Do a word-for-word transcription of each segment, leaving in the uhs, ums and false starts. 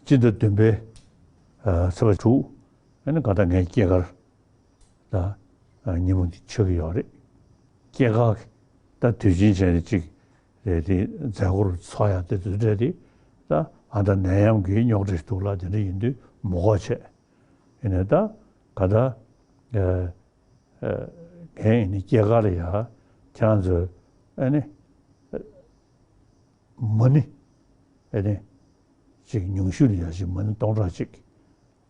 སྤྱི་ཟླ་བདུན་པའི་ཚེས་པ་དྲུག་ཨ་ནི་ག་ད་ངའི་སྐྱེས་སྐར་ད་ཉིན་མོ་འདི་ཆགས་ཀྱི་ཡོད་རེད། སྐྱེས་སྐར་ད་དུས་ཆེན་བྱས་ནས་ཅིག་རེད་དེ་མཛད་སྒོར་ཚོགས་ཡག་དེ་དུས་འདྲ་དེ་ད་ཨ་ད་ནད་ཡམས་ཀྱི་རྙོག་དྲ་ཞིག་འདུག་ལ་དེ་འདྲ་ཡིན་དུས་མི་དགོས་བྱས། ཡིན་ནའི་ད་ག་ད་ངའི་ཨ་ནི་སྐྱེས་སྐར་ལ་ཡ་ཁྱེད་རང་ཚོས་ཨ་ནི་མ་ཎི་ཨ་ནི་ཅིག་ཉུང་ཤོས་ལ་ཡ་ཅིག་མ་ཎི་སྟོང་ཕྲག་གཅིག་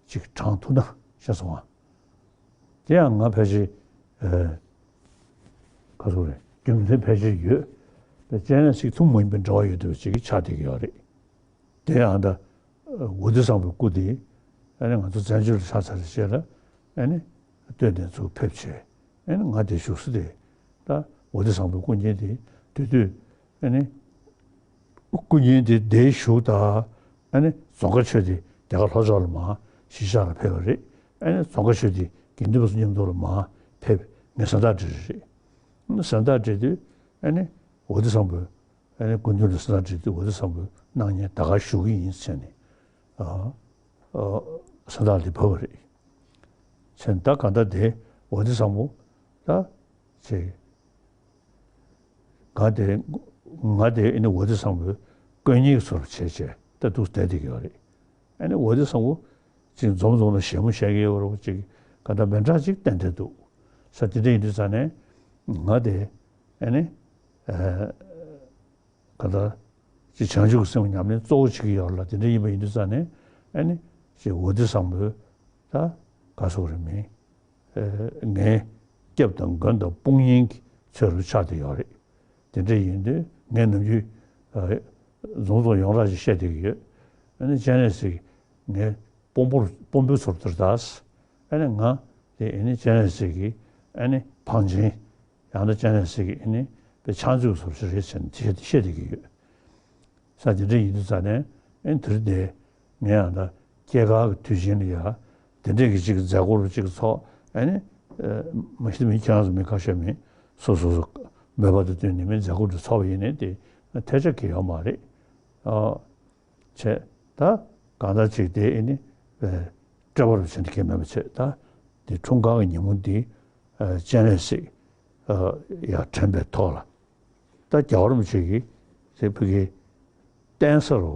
ཅིག་བགྲང་ཐུབ་ན་ཤེས་སོང་ཨ། དེ་ཡང་ང་ཕལ་ཆེར་ཨ་ག་ཚོད་རེད་རྒྱུ་མཚན་ཕལ་ཆེར་ཡོད། དེ་སྤྱན་རས་གཟིགས་ཐུན་མོང་མ་ཡིན་པའི་འབྲེལ་བ་ཡོད་བསྡད་པ་ཅིག་ཆགས་བསྡད་ཀྱི་ཡོད་རེད། དེ་ཡང་ད་ཝ་ཏི་བཟང་པོའི་སྐུ་དེ་ཨ་ནི་ང་ཚོ་བཙན་བྱོལ་ལ་ཆགས་ཚར་རྗེས་ལ་ཨ་ནི་སྟོད་ནས་ཚུར་ཕེབས་བྱས་ཨ་ནི་ང་དེ་བཞུགས་ས་དེ་ད་ཝ་ཏི་བཟང་པོའི་སྐུ་བརྙན་དེ་དེ་དུས་ཨ་ནི་སྐུ་བརྙན་དེ་དེ་བཞུགས་ད་ཨ་ནི་རྫོང་དཀར་ཆོས་སྡེ་དེ་ག་ལྷོ་ཕྱོགས་ལ་མར་གཞིས་ཆགས་ལ་ཕེབས་པ་རེད། ཨ་ནི་རྫོང་དཀར་ཆོས་སྡེ་དགེ་འདུན་པ་ཚོ་མཉམ་དུ་ལ་མར་ཕེབས་ངས་གཟེངས་རྟགས་སྤྲད་རེད། གཟེངས་རྟགས་སྤྲད་དུས་ཨ་ནི་ཝ་ཏི་བཟང་པོའི་ཨ་ནི་སྐུ་མདུན་ལ་གཟེངས་རྟགས་སྤྲད་དུས་ཝ་ཏི་བཟང་པོའི་སྣང་བརྙན་ད་ག་ཞུ་གི་ཡིན་ཟེར་ནས་ཨ་ཨ་གཟེངས་རྟགས་དེ་ཕུལ་བ་རེད། བྱས་ད་ག་ད་དེ་ཝ་ཏི་བཟང་པོ་ད་ཅེ་ང་དེ་ང་དེ་ཨ་ནི་ཝ་ཏི་བཟང་པོའི་དཀོན་གཉེར་ཚོར་བྱས་བྱས་ད་འདུག་བསྡད་བསྡད་ཀྱི་ཡོད་རེད། ཨ་ནི་ཝ་ཏི་བཟང་པོ་ཅིག་འཛོམས་འཛོམས་ལ་ཞལ་མོ་བཞད་ཀྱི་ཡོད་རེད་ཅིག་ག་ད་མི་འདྲ་ཅིག་བསྟན་བསྡད་འདུག་ས། དེ་འདྲ་ཡིན་དུས་ཙང་ནས་ང་དེ་ཨ་ནི་ཨ་ག་ད་ཅིག་བྱང་ཆུབ་ཀྱི་སེམས་ཉམས་ལེན་གཙོ་བོ་བྱེད་ཀྱི་ཡོད་ལ་དེ་འདྲ་ཡིན་པ་ཡིན་དུས་ཙང་ནས་ཨ་ནི་ཅིག་ཝ་ཏི་བཟང་པོའི་ད་ག་སོགས་རེད་མིན་ངའི་སྐྱབས་དང་མགོན་དང་དཔུང་གཉེན་གྱི་ཚོད་རུ་ཆགས་བསྡད་ཡོད་རེད། དེ་འདྲ་ཡིན་དུས་ངས་ནམ་རྒྱུན་རྫོང་རྫོང་ཡོངས་གྲགས་ཅིག་བཤད་བསྡད་ཀྱི་ཡོད། ཨ་ནི་སྤྱན་རས་གཟིགས་ངའི་དཔོན་པོར་དཔོན་པོའི་ཚུལ་དུ་གདའ། ཨ་ནི་ང་དེ་ཨ་ནི་སྤྱན་རས་གཟིགས་ཀྱི་ཨ་ནི་བང་ཆེན། ཡང་ན་སྤྱན་རས་གཟིགས་ཀྱི་ཨ་ནི་དཔེ་ཕྱག་མཛོད་ཚོར་ཞིག་རེད་ཟེར་ནས་བཤད་བཤད་བསྡད་ཀྱི་ཡོད། ས་དེ་འདྲ་ཡིན་དུས་ཙང་ནས་ཨ་ནི་དེ་རིང་འདི་ངས་ཡང་ད་སྐྱེས་སྐར་གྱི་དུས་ཆེན་ལ་ཡ་དེ་འདྲས་ཀྱི་ཅིག་མཛད་སྒོ་རུ་ཅིག་ཚོགས་ཨ་ནི་མ་གཞི་མི་ཁྱེད་རང་ཚོ་མི་ཁ་ཤས་མི་སོ་སོ་སོ་མོས་པ་དང་བསྟུན་ནས་མི་མཛད་སྒོ་རུ་ཚོགས་པ་ཡིན་ནའི་དེ་ཐལ་ཆ་གང་ཡང་ཡོད་མ་རེད། ཨ། བྱས། ད་གང་ལྟར་ཅིག་དེ་ཨེ་ནི་ཨེ་སྤྲད་པ་རུ་བྱས་ནས་ཁེལ་མེད་པ་བྱས། ད་དེ་འཁྲུངས་སྐར་གྱི་ཉིན་མོ་འདི་ཨེ་སྤྱན་རས་གཟིགས་ཨེ་ཡར་དྲན་པའི་ཐོག་ལ། ད་རྒྱལ་བ་རིན་པོ་ཆེ་གིས་དེ་ཕ་གི་བསྟན་ས་རུ་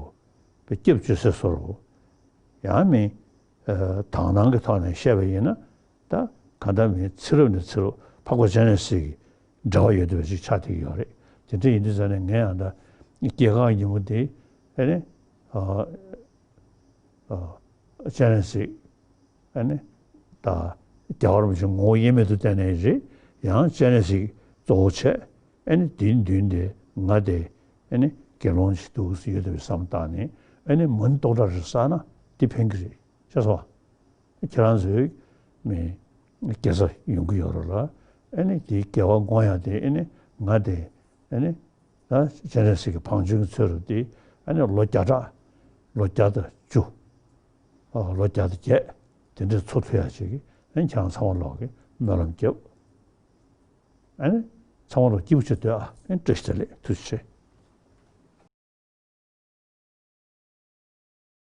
བའི་སྐྱབས་བཅོལ་ས་སུ་རུ་ཡང་མིན་ཨེ་དག་སྣང་གི་ཐོག་ནས་བཤད་པ་ཡིན་ན། ད་གང་ལྟར་མིན་ཚེ་རབས་ནས་ཚེ་རབས་འཕགས་པ་སྤྱན་རས་གཟིགས་ཀྱི་འབྲེལ་བ་ཡོད་བསྡད་པ་ཞིག་ཆགས་བསྡད་ཀྱི་ཡོད་རེད། དེ་འདྲ་ཡིན་དུས་ཙང་ནས་ངས་ཡང་ད་སྐྱེས་སྐར་ཉིན་མོ་དེ་ཨེ་ནི་ཨ་ཨ་སྤྱན་རས་གཟིགས་ཨེ་ནི་ད་རྒྱལ་བ་རིན་པོ་ཆེ་ངོ་བོ་དབྱེར་མེད་དུ་བསྟན་ནའི་རེད། ཡང་སྤྱན་རས་གཟིགས་གཙོ་བོ་བྱས་ཨེ་ནི་དེའི་མདུན་དེ་ང་དེ་ཨེ་ནི་དགེ་སློང་ཞིག་འདུག་ཡོད་བསྡད་པའི་བསམ་བཏང་ནས་ཨེ་ནི་མ་ཎི་སྟོང་ཕྲག་རེ་བསགས་ན་དེ་ཕན་གྱི་རེད། ཤེས་སོང་། ཁྱེད་རང་ཚོའི་མི་དགེ་རྩ་ཡོང་གི་ཡོད་རེད་ལ། ཨ་ནི་དེའི་དགེ་བ་བསྔོ་ཡག་དེ་ཨ་ནི་ང་དེ་ཨ་ནི་ད་སྤྱན་རས་གཟིགས་ཀྱི་བང་ཆེན་གྱི་ཚོད་རུ་དེ་ཨ་ནི་ལོ་བརྒྱ་ཕྲག་ལོ་བརྒྱ་དང་བཅུ། ཨ་ལོ་བརྒྱ་དང་བརྒྱད་དེ་འདྲའི་འཚོ་ཐུབ་ཡག་ཅིག་གི་ཨ་ནི་ཁྱེད་རང་ཚང་མ་ལོག་གི་སྨོན་ལམ་རྒྱབ། ཨ་ནི་ཚང་མ་ལོག་སྐྱིད་པོ་བྱེད་སྡོད་ཨ། ཨ་ནི་བཀྲ་ཤིས་བདེ་ལེགས། ཐུགས་རྗེ་ཆེ།